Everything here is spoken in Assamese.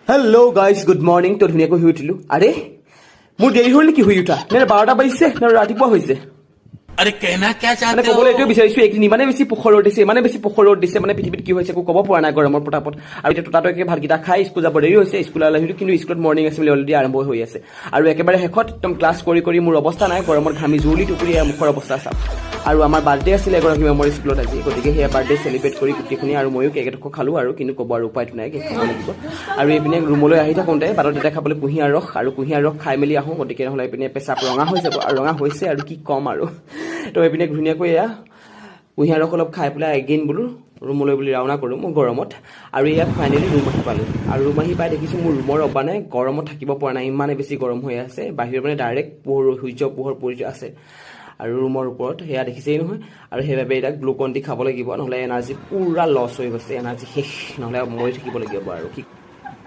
Hello guys, good morning. তো ধুনীয়াকৈ শুই উঠিলোঁ। আৰে, মোৰ দেৰি হ'ল নেকি শুই উঠা? নে 12টা বাজিছে নে ৰাতিপুৱা হৈছে? अरे, कहना क्या মানে चाहते हो? ক'বলৈ এইটোৱে বিচাৰিছো, এইকেইদিন ইমানে বেছি প্ৰখৰ ৰ'দ দিছে, ইমানে বেছি প্ৰখৰ ৰ'দ দিছে, মানে পৃথিৱীত কি হৈছে একো ক'ব পৰা নাই গৰমৰ প্ৰতাপত। আৰু এতিয়া ততাতৈয়াকৈ ভাতকেইটা খাই স্কুল যাব দেৰি হৈছে। স্কুল আহিলো, কিন্তু স্কুলত মৰ্ণিং এছেম্বলি অলৰেডি আৰম্ভ হৈ আছে। আৰু একেবাৰে শেষত একদম ক্লাছ কৰি কৰি মোৰ অৱস্থা নাই, গৰমত ঘামি জুৰুলি টুকুৰি। এয়া মুখৰ অৱস্থা চাওক। আৰু আমাৰ বাৰ্থডে আছিলে এগৰাকী মেমৰ স্কুলত আজি, গতিকে সেয়া বাৰ্থডে চেলিব্ৰেট কৰি গোটেইখিনি আৰু ময়ো কেক এটুকুৰা খালোঁ। আৰু কিন্তু ক'ব আৰু উপায়টো নাই, কেক খাব লাগিব। আৰু এইপিনে ৰুমলৈ আহি থাকোঁতে বাটত দেখা পালোঁ কুঁহিয়াৰ ৰস, আৰু কুঁহিয়াৰ ৰস খাই মেলি আহোঁ। গতিকে নহ'লে এইপিনে পেচাব ৰঙা হৈ যাব, আৰু ৰঙা হৈছে আৰু কি ক'ম আৰু। তো এইপিনে ধুনীয়াকৈ এয়া কুঁহিয়াৰ ৰস অলপ খাই পেলাই এগেইন বোলো ৰুমলৈ বুলি ৰাওনা কৰোঁ মই গৰমত। আৰু ইয়াত ফাইনেলি ৰুম আহি পালোঁ। আৰু ৰুম আহি পাই দেখিছোঁ মোৰ ৰুমৰ মানে গৰমত থাকিব পৰা নাই, ইমানে বেছি গৰম হৈ আছে। বাহিৰত মানে ডাইৰেক্ট পোহৰ, সূৰ্য পোহৰ পৰি আছে আৰু ৰুমৰ ওপৰত, সেয়া দেখিছেই নহয়। আৰু সেইবাবে এতিয়া গ্লুকন ডি খাব লাগিব, নহ'লে এনাৰ্জি পূৰা লছ হৈ গৈছে, এনাৰ্জি শেষ, নহ'লে মৰি থাকিব লাগিব আৰু কি।